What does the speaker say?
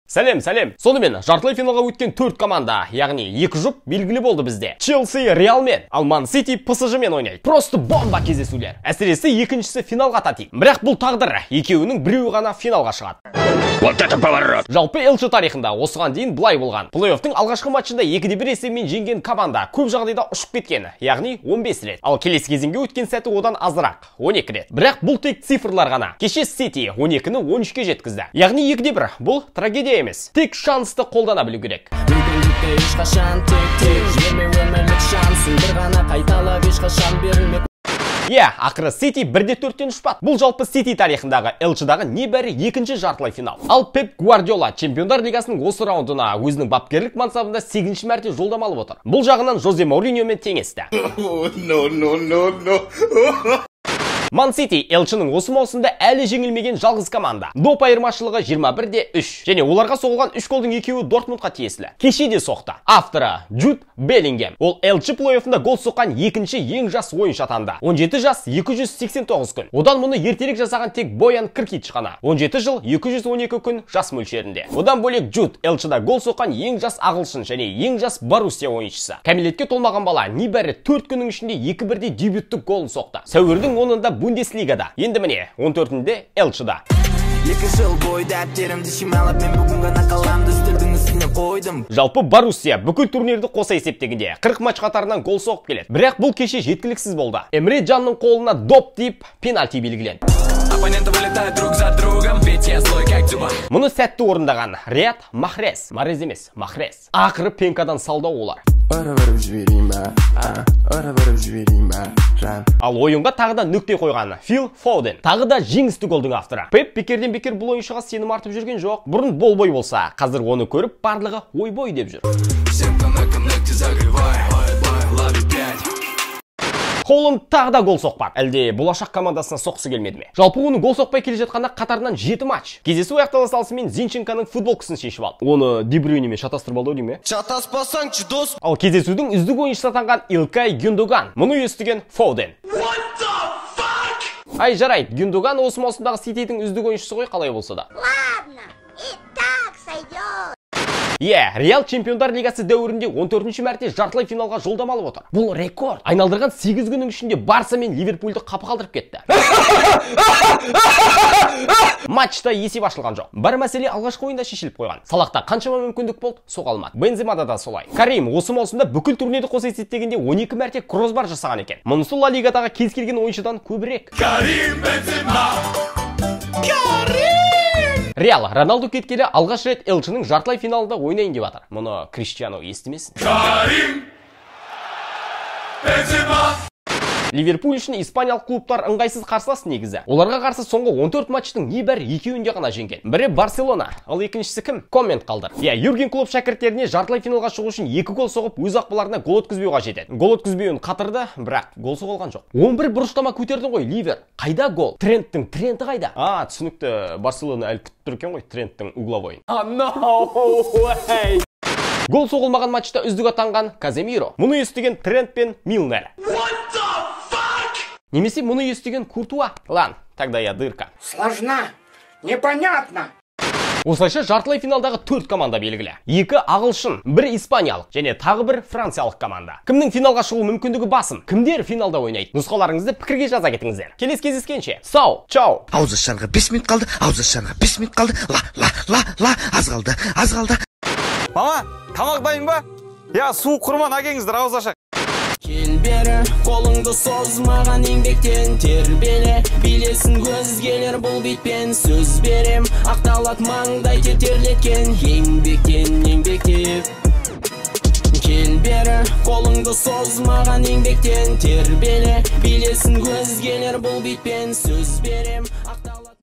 Сәлем, сәлем. Сонымен, жартылай финалға өткен 4 команда, яғни 2 жұп белгілі болды бізде. Челси Реалмен, ал Ман Сити ПСЖ-мен ойнайды. Просто бомба кездесулер. Әсіресе екіншісі финалға татиды. Бірақ бұл тағдыр, екеуінің біреуі ғана финалға шығады. Вот это поворот! Жалпы ЛЧ тарихында осыған дейін былай болған. Плей-оффтың алғашқы матчында 2-1 есебімен жеңген команда көп жағдайда ұшып кеткен, яғни 15 рет. Ал келесі кезеңге өткен сәті одан азырақ, 12 рет. Бірақ бұл тек цифрлар ғана. Кеше Сити 12-ні 13-ке жеткізді. Яғни 2-1. Бұл трагедия емес. Тек шансты қолдана білу керек. Мүмкіндікті ешқашан тек жіберме, өмірлік шансын бір ғана қайталап ешқашан берілме. Иә, ақыры Сити 1-4-тен ұшпады. Бұл жалпы Сити тарихындағы ЛЧ-дағы небәрі екінші жартылай финал. Ал Пеп Гвардиола Чемпиондар Лигасының осы раундына өзінің бапкерлік мансабында 8-ші мәрте жолдама алып отыр. Бұл жағынан Жозе Мауриньомен теңесті. No, no, no, no. Ман Сити ЛЧ-ның осы маусымда әлі жеңілмеген жалғыз команда. Доп айырмашылығы 21-3. Және оларға соғылған 3 голдың екеуі Дортмундқа тиесілі. Кеше де соқты. Авторы Джуд Беллингем. Ол ЛЧ плей-оффында гол соққан екінші ең жас ойыншы атанды. 17 жас 289 күн. Одан мұны ертерек жасаған тек Боян Кркич қана. 17 жыл 212 күн жас мөлшерінде. Одан бөлек Джуд ЛЧ-да гол соққан ең жас ағылшын және ең жас Боруссия ойыншысы. Кәмелетке толмаған бала небәрі 4 күннің ішінде 2-1-де дебюттік голын соқты. Сәуірдің 10-ында Бундеслигада. Енді міне 14-інде ЛЧ-да. 2 жыл бойы дәптерімді шималап, мен бүгін ғана қаламды үстелдің үстіне қойдым. Жалпы Боруссия бүкіл турнирді қоса есептегенде 40 матч қатарынан гол соғып келеді. Бірақ бұл кеше жеткіліксіз болды. Эмре Джанның қолына доп тиіп, пенальти белгіленді. Оппоненты вылетают друг за другом, ведь я злой как Дзюба. Мұны сәтті орындаған Рият Махрез. Марез емес, Махрез. Ақыры пенкадан салды олар. Ұрып-ұрып жіберейін ба, а, ұрып-ұрып жіберейін ба, жан. Ал ойынға тағы да нүкте қойған Фил Фоден. Тағы да жеңісті голдың авторы. Пеп бекерден бекер бұл ойыншыға сенім артып жүрген жоқ. Бұрын болбой болса, қазір оны көріп барлығы ойбой деп жүр. Всем, кто на коннекте, загревай, лови 5. Холланд тағы да гол соқпады. Әлде болашақ командасына соққысы келмеді ме? Жалпы оның гол соқпай келе жатқанына қатарынан 7 матч. Кездесу аяқтала салысымен Зинченконың футболкасын шешіп алды. Оны Де Брюйнемен шатастырып алды ау деймін, е? Шатаспасаңшы, дос. Ал кездесудің үздік ойыншысы атанған Илкай Гюндоган. Мұны естіген Фоден. What the fuck? Ай, жарайды, Гюндоган осы маусымдағы Ситидің үздік ойыншысы ғой, қалай болса да. Ладно, и так сойдет. Иә, Реал Чемпиондар Лигасы дәуірінде 14-ші мәрте жартылай финалға жолдама алып отыр. Бұл рекорд. Айналдырған 8 күннің ішінде Барса мен Ливерпульді қапы қалдырып кетті. Матчта есеп ашылған жоқ. Бар мәселе алғашқы ойында шешіліп қойған. Салахта қаншама мүмкіндік болды, соға алмады. Бенземада да солай. Карим осы маусымда бүкіл турнирді қоса есептегенде 12 мәрте кроссбар жасаған екен. Мұнысы Ла Лигадағы кез келген ойыншыдан көбірек. Карим Бензема. Реал Роналду кеткелі алғаш рет ЛЧ-ның жартылай финалында ойнайын деп жатыр. Мұны Криштиану естімесін. Карим Бензема. Ливерпуль үшін испаниялық клубтар ыңғайсыз қарсылас негізі. Оларға қарсы соңғы 14 матчтың небәрі екеуінде ғана жеңген. Бірі Барселона, ал екіншісі кім? Коммент қалдыр. Иә, Юрген Клопп шәкірттеріне жартылай финалға шығу үшін 2 гол соғып, өз қақпаларына гол өткізбеу қажет еді. Гол өткізбеуін қатырды, бірақ гол соға алған жоқ. 11 бұрыштама көтердің ғой, Ливер. Қайда гол? Тренттің тренті қайда? А, түсінікті, Барселона әлі күтіп тұр екен ғой Тренттің угловойын. Ah, no way! Гол соғылмаған матчта үздік атанған Каземиро. Мұны естіген Трент пен Милнер. What the fuck? Немесе мұны естіген Куртуа. Лан, тогда я дырка. Сложно, непонятно. Осылайша жартылай финалдағы 4 команда белгілі. 2 ағылшын, 1 испаниялық және тағы бір франциялық команда. Кімнің финалға шығу мүмкіндігі басым? Кімдер финалда ойнайды? Нұсқаларыңызды пікірге жаза кетіңіздер. Келесі кездескенше. Сау, чау. Ауыз ашарға 5 минут қалды, ауыз ашарға 5 минут қалды. Ла, ла, ла, ла, аз қалды, аз қалды. Мама, тамақ дайын ба? Я, суық құрман әкеңіздер, ауыз ашақ. Кел бері, қолыңды соз маған еңбектен тербеле. Билесін өзгелер бұл битпен сөз берем. Ақталады маңдай тер терлеткен еңбектен еңбектеп. Кел бері, қолыңды соз маған еңбектен тербеле. Билесін өзгелер бұл битпен сөз берем.